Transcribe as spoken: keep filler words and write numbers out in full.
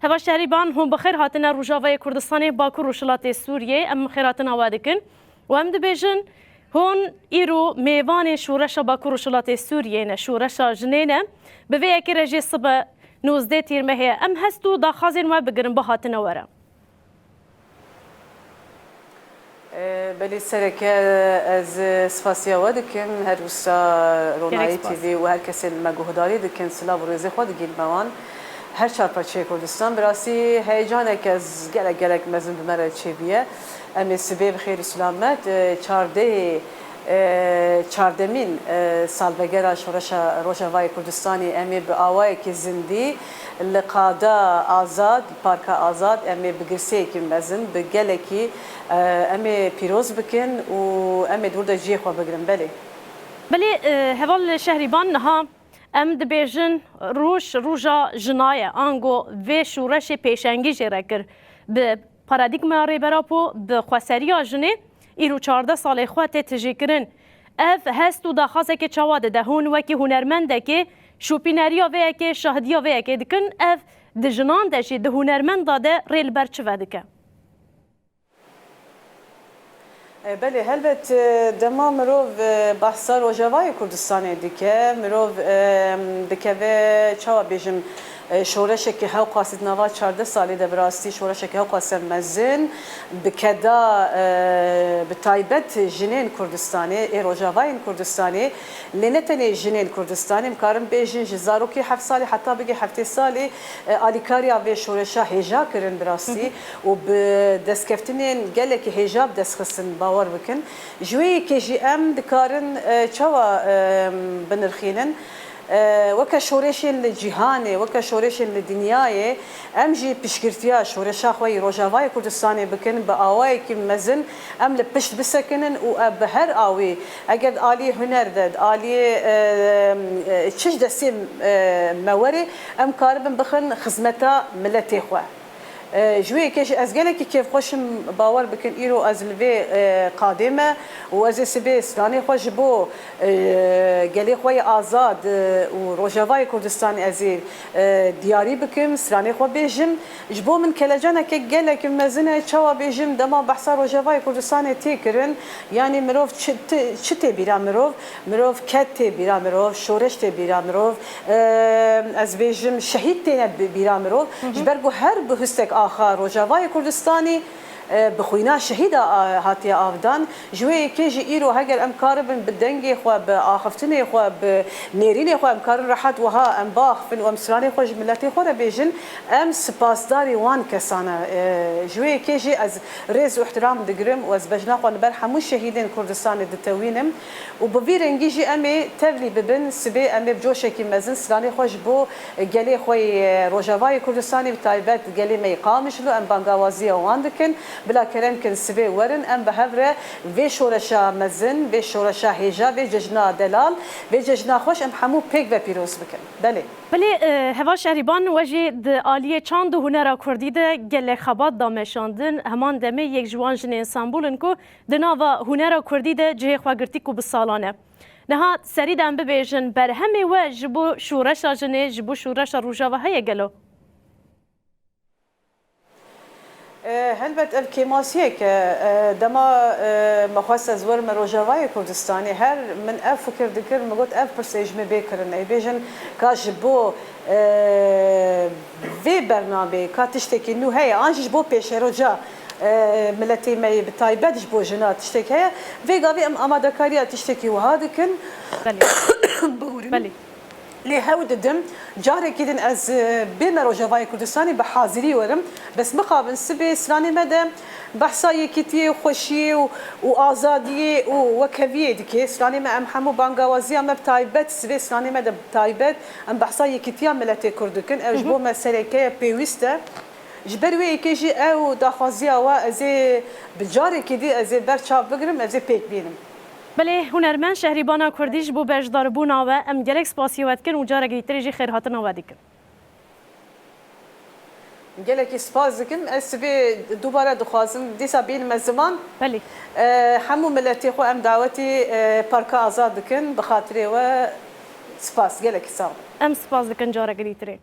Heval Şehrîban, hûn bi xêr hatine Rojavayê Kurdistanê, Bakur Rojhilatê Sûriyê. Em xêrhatina we dikin û em dibêjin, hûn îro mêvanê şoreşa Bakur Rojhilatê Sûriyê ne, şoreşa jinê ne. Bi vê yekê re jê sibe nozdeh Tîrmehê ye. Em hest û daxwazên we bigirin, bihatine we re. Ee, belê sereke ez spasiya we dikim, her wisa Ronahî T V û her kesên me guhdarî dikin, silav û rêzê xwe digînime wan. Her çar parçeyê Kurdistan, bi rastî heyecanek ez gelek gelek mezin bi me re çêbûye. Em ê sibê bi xêr û silamet, e, çardehê, e, çardemîn, e, salvegera şoreşa Rojavayê Kurdistanê em ê bi awayekî zindî li Qada Azad, Parka Azad, em ê bi girseyekî mezin, bi gelekî, e, em ê pîroz bikin û em ê di wir de cihê xwe bigirin. Belê. Belê, e, heval Şehrîban, niha em dibêjin roj, roja jina ye. Ango vê şoreşê pêşengî jê re kir. Bi paradîgmaya Rêber Apo, bi xweseriya jinê, îro çardeh salê xwe tê tijîkirin. Ev hest û daxwazeke çawa dide? Hûn wekî hunermendekê şopîneriya vê yekê, şahidiya vê yekê dikin. Ev di jinan de jî, di hunermenda de rê li ber çi vedike? E, belê, helbet, e, dema mirov, e, behsa Rojavayê Kurdistanê dike, mirov, e, dikeve, çawa bêjim, e, şoreşekî hewqasî di nava çardeh salî de, bi rastî şoreşekî hewqase mezin, bi keda, e, bi taybet jinên Kurdistanê, ê Rojavayên Kurdistanê, lê ne tenê jinên Kurdistanê, em karin bêjin ji zarokê heft salî heta bigê heftê salî, e, alîkariya vê şoreşa hêja kirin bi rastî û bi destkeftinên gelekî hêja bi dest xistin, bawer bikin. Ji wê yekê jî em dikarin, e, çawa, e, binirxînin? E, weke şoreşên li cîhanê, weke şoreşên li dinyayê, em jî piştgirtiya şoreşa xwe yî Rojavayê Kurdistanê bikin, bi awayekî mezin em li pişt bisekinin û ev bi her awî, eger di aliyê huner de, di aliyê, e, e, çi ji destê, e, me werê, em karibin bixin xizmeta miletê xwe. E, ji wê yekê jî ez gelekî kêfxweş im, bawer bikin, îro ez li vê, e, qadê me û ez ê sibê stranê xwe ji bo, e, gelê xwe yê azad, e, û Rojavayê Kurdistanê ez ê, e, diyarî bikim, stranê xwe bêjim. Ji bo min kelecaneke gelek mezin e, çawa bêjim, dema behsa Rojavayê Kurdistanê tê kirin, yanî mirov çi, ti-, çi tê bîra mirov? Mirov ked tê bîra mirov, şoreş tê bîra mirov, e, ez bêjim şehîd têne bi-, bîra mirov. Ji ber ku her bihustek axa Rojavayê Kurdistanî, e, bi xwîna şehîda a-, hatiye avdan. Ji wê yekê jî îro heger em karibin bi dengê xwe, bi axiftinê xwe, bi nêrînê xwe em karin rehet wiha em biaxifin û em stranê xwe ji miletê xwe re bêjin, em spasdarî wan kesan e. E, ji wê yekê jî ez rêz û ihtiram digirim û ez bejna xwe li ber hemû şehîdên Kurdistanê ditewînim û bi vî rengî jî em ê tevlî bibin, sibê em ê bi coşekî mezin stranê xwe ji bo gelê xwe yê Rojavayê Kurdistanê, bi taybet gelê me yê Qamişlo, em bangawaziya wan dikin. Bila kerem kin sibê werin, em bi hev re vê şoreşa mezin, vê şoreşa hêja, vê cejna delal, vê cejna xweş em hemû pêk ve pîroz bikin. Belê. Belê, e, Heval Şehrîban, we jî di aliyê çand û hunera kurdî de gelek xebat da meşandin. Heman demê yek ji wan jinên Stenbul in ku di nava hunera kurdî de cihê xwe girtî ku bi salan e. Niha serî de em bibêjin, berhemê we ji bo şoreşa jinê, ji bo şoreşa Rojava heye gelo? E, helbet ev kêmasiyek e. E, dema, e, me xwest ez werime Rojavayê Kurdistanê, her min ev fikir dikir, min got ev pirs ê ji min bê kirin. Ê bêjin ka ji bo, e, vê bernameyê ka tiştekî nû heye, an jî ji bo pêşeroja, e, miletê me yê bi taybet ji bo jina tiştek heye, vê gavê em amadekariya tiştekî wiha dikin. Belê. Bihûrin. Belê. Lê hew didim, carekî din ez, e, bême Rojavayê Kurdistanê bi hazirî werim. Bes mixabin sibê stranê me de behsa yekîtiyê, xweşiyê û, û azadiyê û wekheviyê dike. Stranê me em hemû bangawaziya me bi taybet, sibê stranê me de bi taybet em behsa yekîtiya miletê Kurd dikin. Ew ji bo me sereke ye, pêwîst e. Ji ber wê yekê jî ew daxwaziya we ez ê bi carekî dî ez ê ber çav bigirim, ez ê pêk bînim. Belê, hunermend Şehrîbana Kurdî, ji bo beşdarbûna we em gelek spasiyê we dikin û carekî tê jî xêrhatina we dikin. Gelekî spas dikim. Ez sibê dubare dixwazim dîsa bînime ziman. Belê. E, hemû miletê xwe em dawetî, e, Parka Azad dikin. Bi xatirê we spas. Gelekî sax bin. Em spas dikin carekî dîtirê.